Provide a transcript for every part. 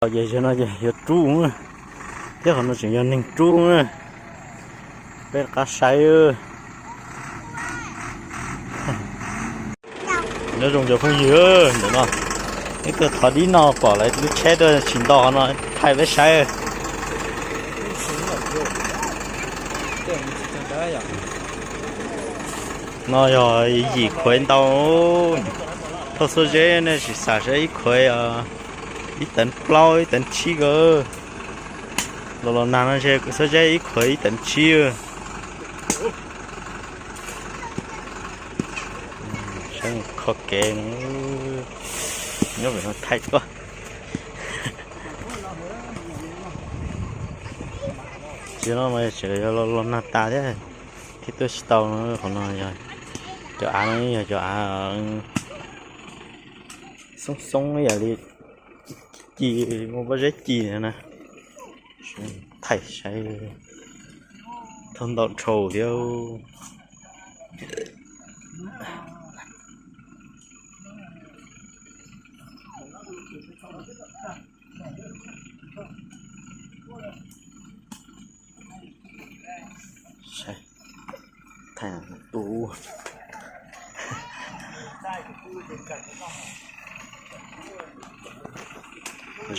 Ces no ces yuav rub, thiab qhov no tseem yog neeg rub na. Peb rov qab saib. Nyob zoo cov phooj ywg, ntawm no ib tug thov dib no pom lawv lub tsheb tuaj tsis nto no, thaij peb saib. No yog yim khuav ntau, thauj xuab zeb nej sim xav saib ib khuav ib teev plaub ib teev tsib ko. Los los nag no ntshe xuab zeb ib khuav ib teev tsib. Saib kho kev, nyob pem no thaij tuaj. Tsis no mas tseem yog los nag tas thiab, thiaj tuaj tsis tau no. Qhov no yog cov av no, yog cov av xoob xoob ib yam li ci, muaj pob zeb ci na. Thaij saib, thauj ntau dhau thiab. Thaij tu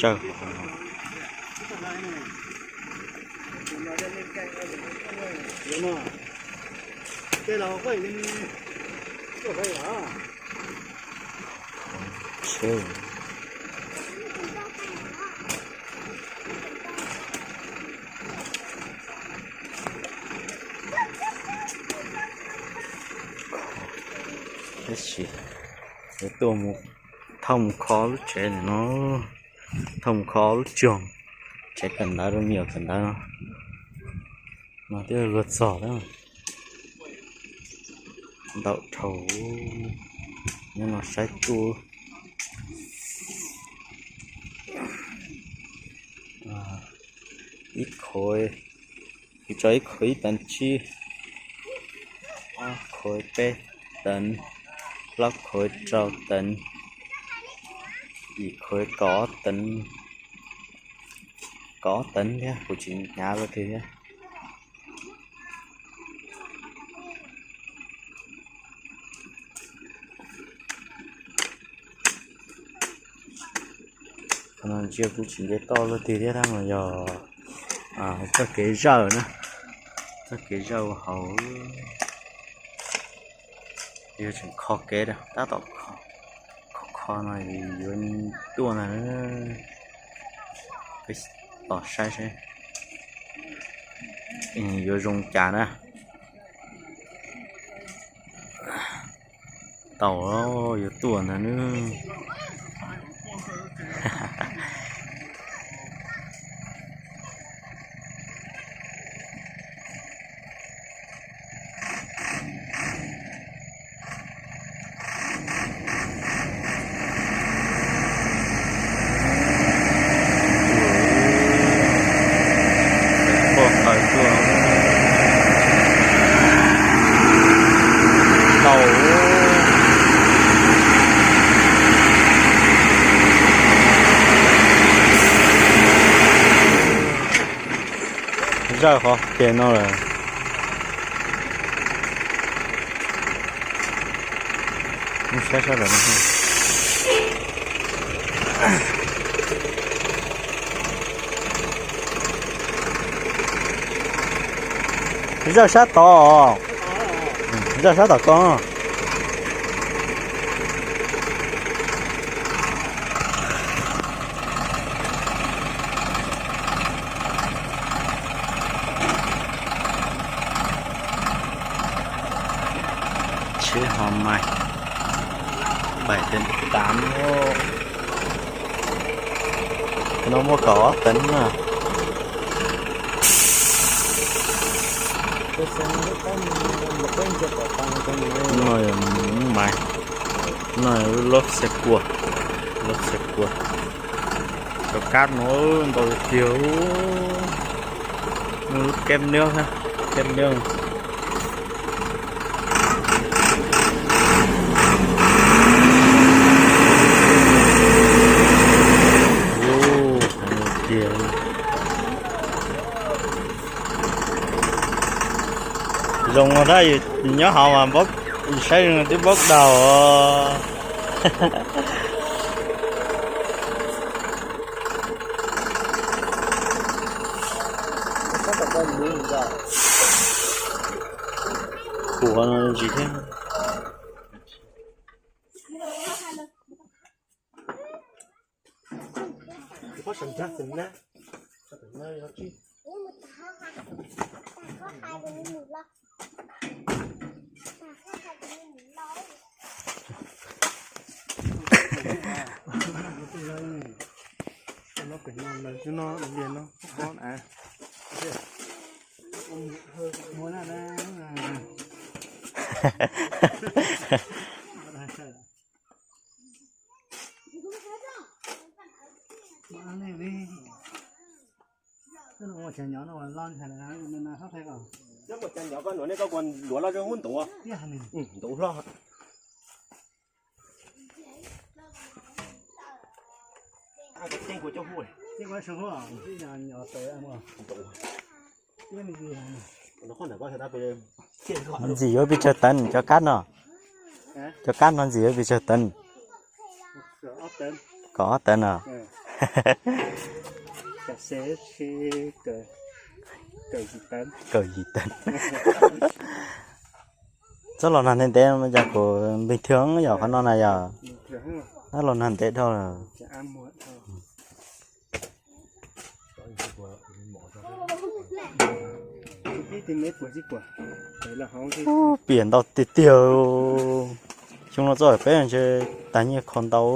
zaws. Tab sis yuav tuaj mus thauj mus kho lub tsev no, thauj mus kho lub tsev, tsev kawm ntawv rau me nyuam kawm ntawv no. No twb luag txog lawm. Ntau dhau. Nyob no saib tuaj. Ib khuav, kuv tso ib khuav ib teev tsib, ob khuav peb teev, plaub khuav rau teev, yim khuav kaum ob teev, kaum ob teev thiab, kuv tsis hnyav luaj twg thiab. Qhov no ntsia kuv tsis nce toj luaj twg thiab, tab mas yog txoj kev zawj na, txoj kev zawj hauv. Yog tseem kho kev tab tom kho, kho kho no yuav tuaj ntag. Peb tos saib seb yuav zoo cas na. Tau, yuav tuaj ntag nawb. Poj qaws tuaj tau. Zawj qhov kiag no lawm. Saib sab tom no. Zawj sab tod, zawj sab tom ko. Tsheb ho mais, bảy tấn tám. No muaj kaum ob teev na. No mais, no lub xe cua, lub xe cua. Cov kab no ntau tiag tiag. Muaj lub keb nyob, keb nyob. Ntoo ua dab, yus nyob hauv mas npaub, yus saib twb npaub daus. Kuv ntsis thiab. Cov nyom koj nuav nej koj kuas luav loj zoo hub ntuav, ntuav hlo. Ntxim yuav pes tsawg tawv cov kab no? Cov kab no ntxim yuav pes tsawg tawv? Kaum ob tawv no. Kaum yim tawv. Txhob los nag ntev ntev, cas kuv npeeg thwg yog qhov no na yog. Txhob los nag ntev dhau lawm. Ub, piam ntau tiag tiag. Xyoo no txoj peb ntshe tag nyiaj kho ntau.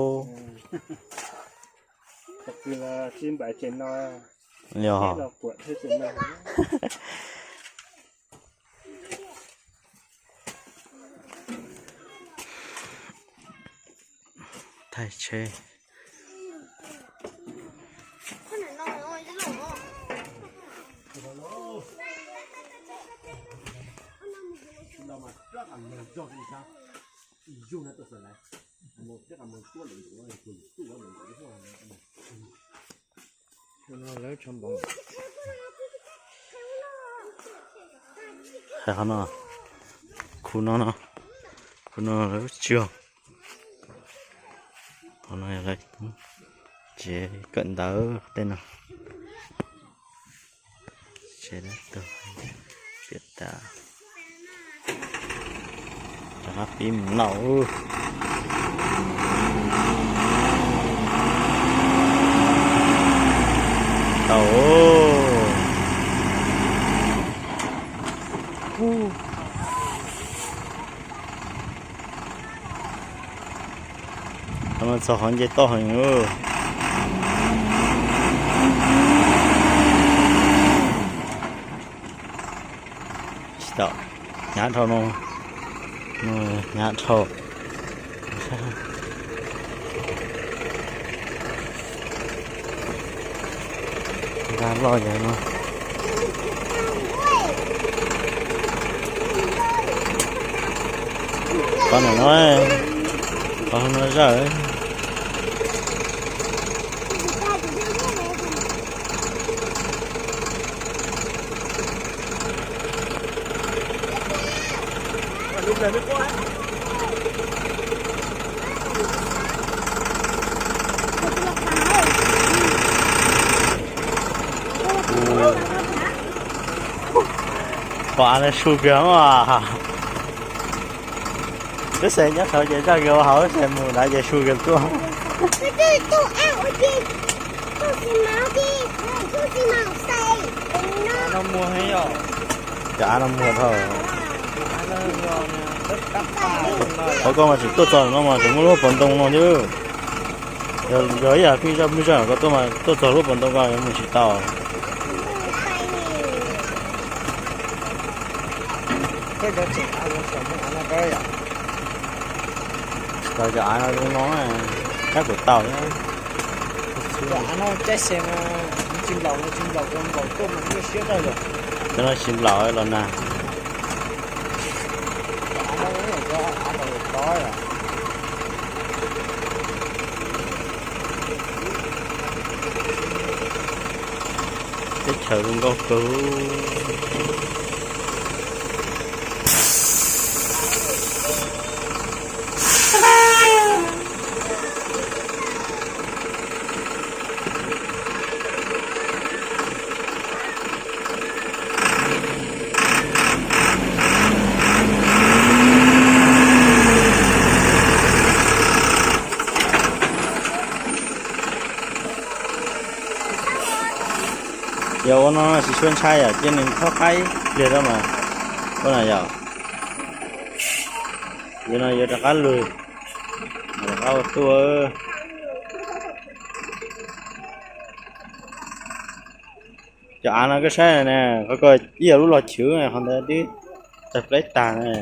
Yog. Thaij tsheb. Hais qhov no, khu no no, khu no lawv tsis, qhov no lawv tsev kawm ntawv tej no. Tsev dab tug, piam tas, rov qab pib mus noj. Tau. Txog qhov nce toj heev. Tsis tau, hnyav dhau no, hnyav dhau. Nqa loj yog no. Qhov no, qhov no zaj. Qhov av no su kiag mas. Lub xeem nyob saud ces zaj kiag ua hauv, lub xeem mus nrad ces su kiag tuaj. Cov av no muag dhau. Qhov koj mas tseem tuaj txog no mas tseem muaj lub hauv paus ntoo no thiab. Yog ib yam pheej zaj pheej zaj koj tuaj mas tuaj txog lub hauv paus ntoo ko yuav mus tsis tau. Tau cov av no zoo no, kab kuv tau. Cov no tsis nplaum los nag. Teb chaws zoo nkauj kawg. Yog ua no tsis tshua ntshai yom, cia nws thob qaib pliag rau mas ua no yom. Yog no yuav rov qab lwg, rov qab ua tuaj. Cov av no koj saib na, qhov ko ib yam lub log chwv, qhov ntawd twb tawg pleb tag na.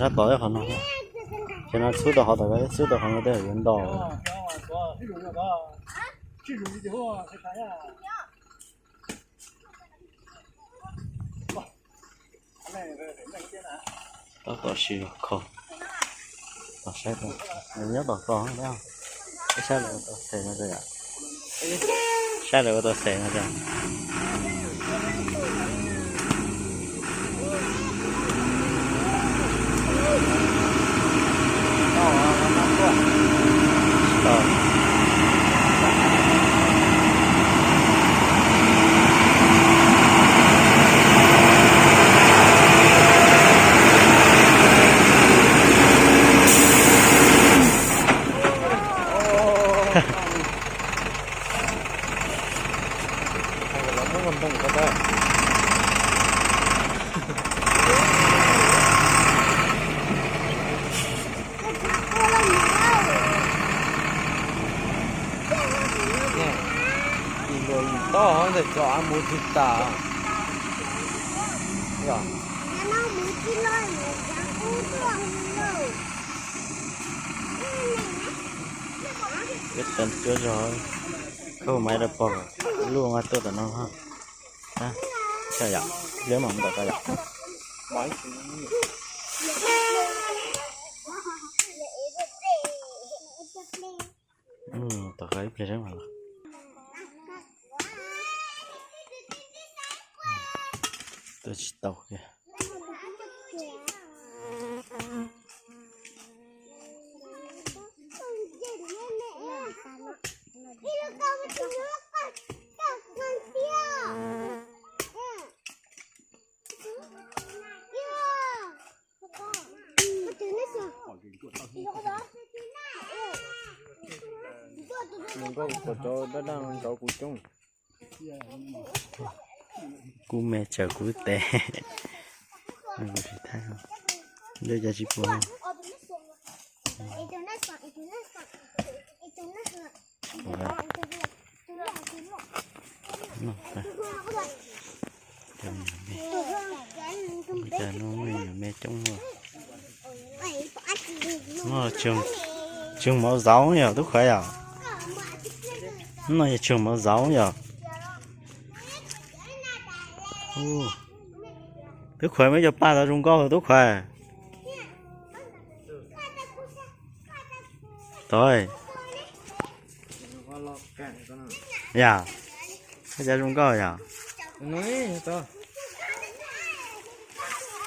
Sab tod qhov no, ces no xub tau qhov tom, xub tau qhov no tej yuav nto. Tab tom siv kho, tom saib, nyob tom ko, saib lawv ua tau xes no yom, saib lawv ua tau xes no yom. Tsis luag yim toj ntawm cov av mus twg tas. Yog, peb teev cuab zog, khawb maiv rau pog, lub nqa tuaj tom no. Yog, liab mam mus tom ko yom. Tom ko ib pliag mam los. Tuaj tsis tau kiag. Mus nkauj kom cov dab dab nrov kuv coob. Kuv me tsawg kuv tes. Kuv tsis thaij, ntawd cas tsis pom. Cas no me nyuam me coob ua. No tsuag mauv zauv yog Tub Khuaib yom. No yog tsuag mauv zauv yom. Tub Khuaib muab cov paj tau zoo nkauj Tub Khuaib. Tod, yog, cas zoo nkauj yog.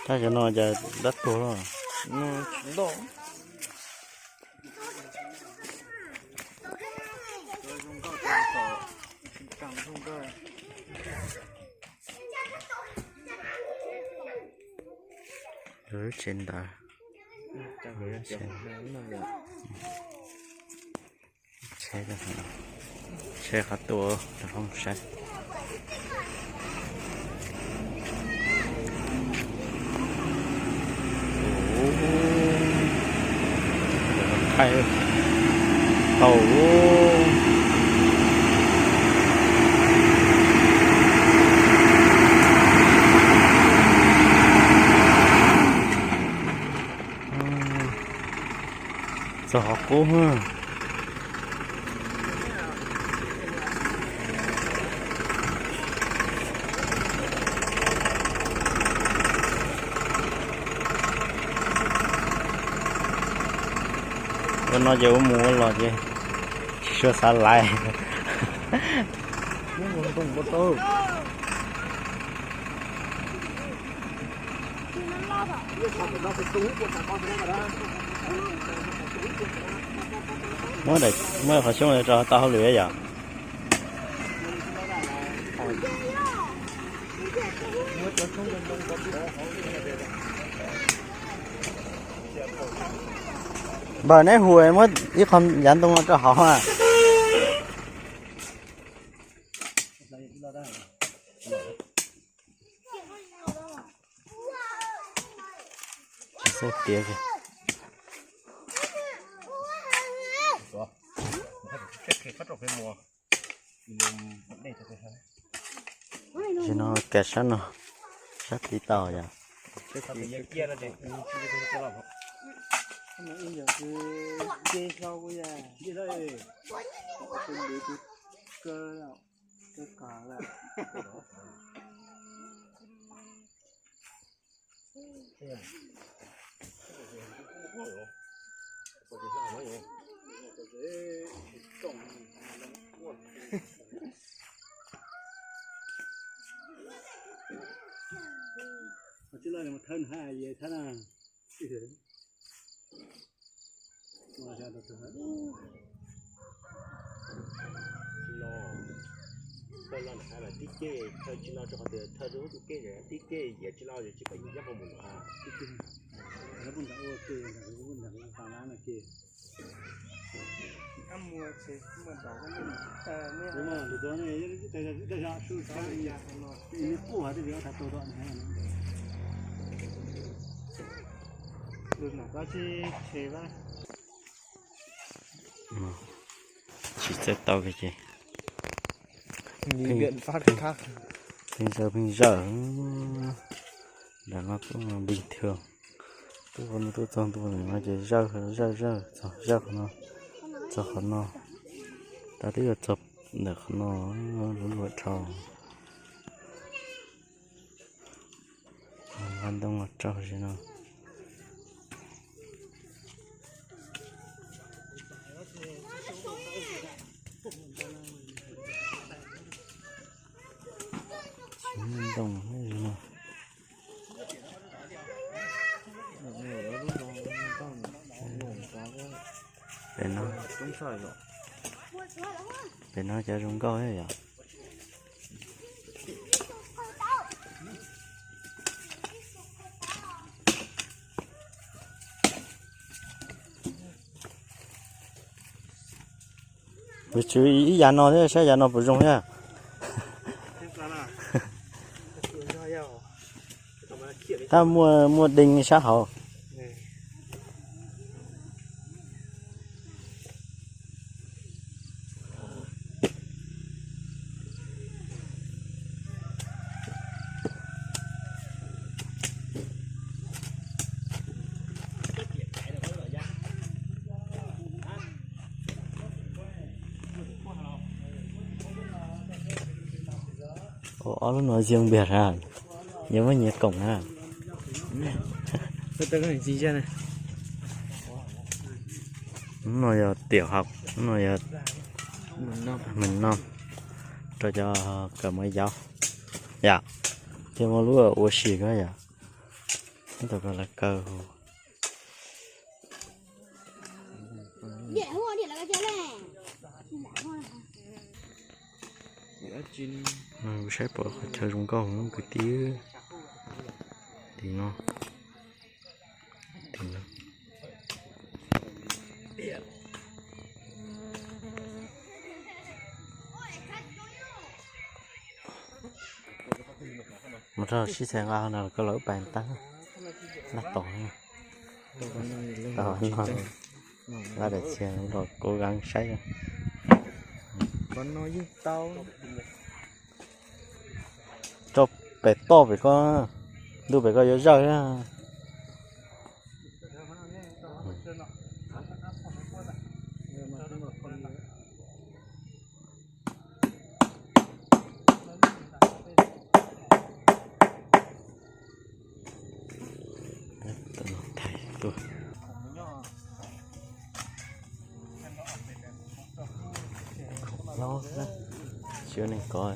Tab cov no cas dab tuag lawm. Lub tsev ntawd, tsev qhov tuaj rau hauv saib. Thaij tau. Txog qhov qub. No ces ua mus ua los ces tsis suav xav laiv. Muab qhov xyoob rau tau hauj lwm yom. Npawg, neb hu muab ib qho yav ntoo no rau hauv. Tiav. Tam sim no kav sab no, sab tid tau yom. Tsis lo, thaw los nram hav mas tib ceg, thaw tsis lo rau qhov tias thaw rau lub tus kej, tib ceg yias tsis lo, tsis pom yus nyob hauv mus nram hav. Tsis txawj tau ces pheej zawj pheej zawj. Nram no kuj bình thường, tuaj qhov no tuaj txog ntua ntawm no ces zawj zawj zawj txog zawj qhov no, txog qhov no, tas twb yuav txog ntawm qhov no, lub luam dhau. Nqa ntoo los rau sim no. Ntoo no. Pem no, pem no cov zoo nkauj thiab yom. Kuv tswv ib yav no thiab, saib yav no puas zoo thiab. Tab muaj, muaj dej sab hauv. Ua ob lub no ziog npiag na, nyias muab nyias koom na. Lub no yog tiểu học, lub no yog mầm non, rau cov kawm maiv yauv yom, thiaj muaj lub ua si ko yom. Ib tug ko lawv kaw hu. Kuv saib pom qhov chaw zoo nkauj kwv tij. Tim no, tim no. Mus rau sib txhais nqa no koj los wb pais tab laj tos no. Laj daim txhia los kob kab saib. Rau pem toj pem ko, ntuj pem ko yuav zawj thiab. Cov neeg kov.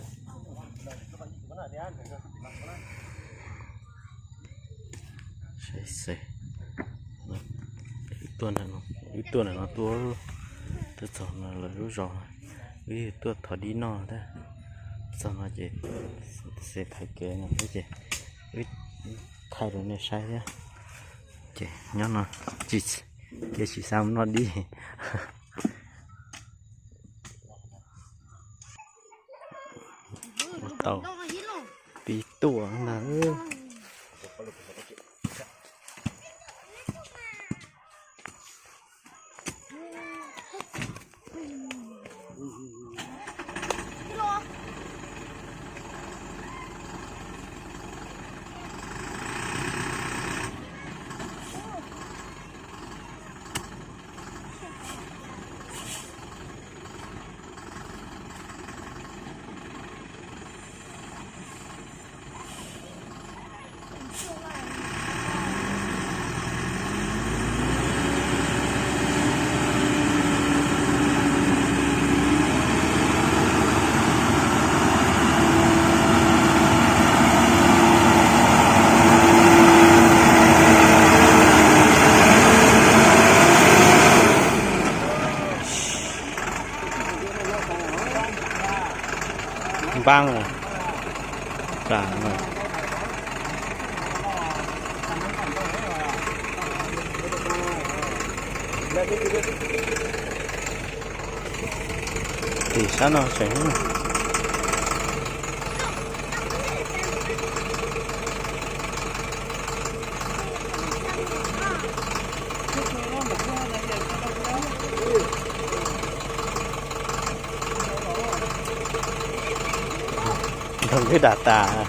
Saib xwb, wb tuaj ntawm no, wb tuaj ntawm no tuaj, tuaj txog no lawv lub zos, wb tuaj thov dib noj thiab. Txog no ces xe thaiv kev no thiab ces wb thaij rau nej saib thiab. Ces nyob no ces tsis xav mus noj dib. Ua tau pib tuaj ntag. Npab, plam. Tim sab no tseem. Nrog wb dam tas.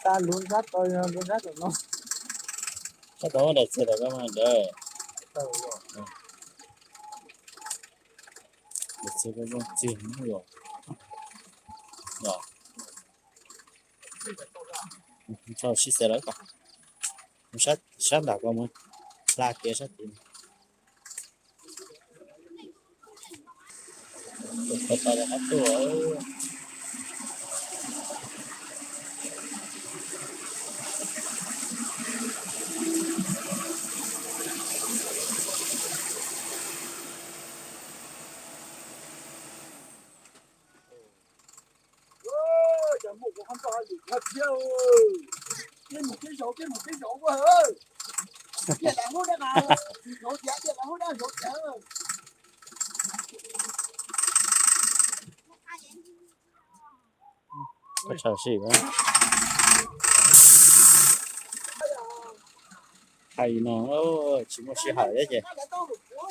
Tag lub sab tod, lub sab tom no. Sab tod daim txiag tom koj mas dawb. Daim txiag zoo txiag no yom. Tso sib xav lawm ko. Sab nram ko mus hla kev sab tid. Qhov tod qab tuaj. Thaij no tsis muaj sij hawm thiab ces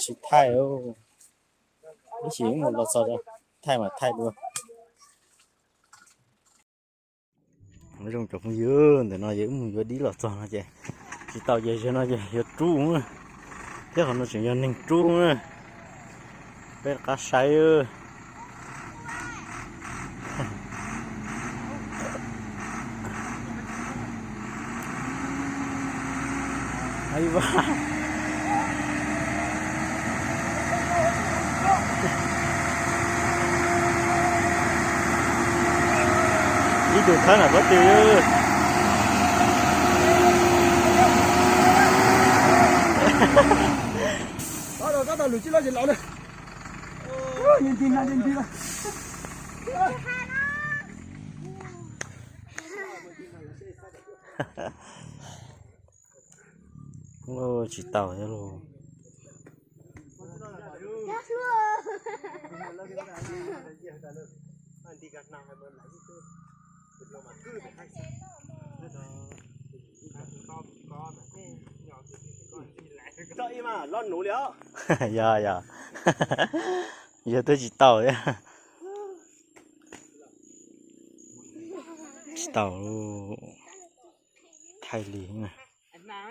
tsis thaij. Ib chim mus los txog thaij mas thaij dua. Nyob zoo cov phooj ywg, ntawm no yog wb mus yuav dib los txog no ces tsis tau ces zaum no ces yuav rub na, thiab qhov no tseem yog neeg rub na. Peb rov qab saib. Ib tug thawb ntawm pob tw. Tsis tau thiab lauj. Yog, yog. Yog twb tsis tau thiab. Tsis tau. Thaij li.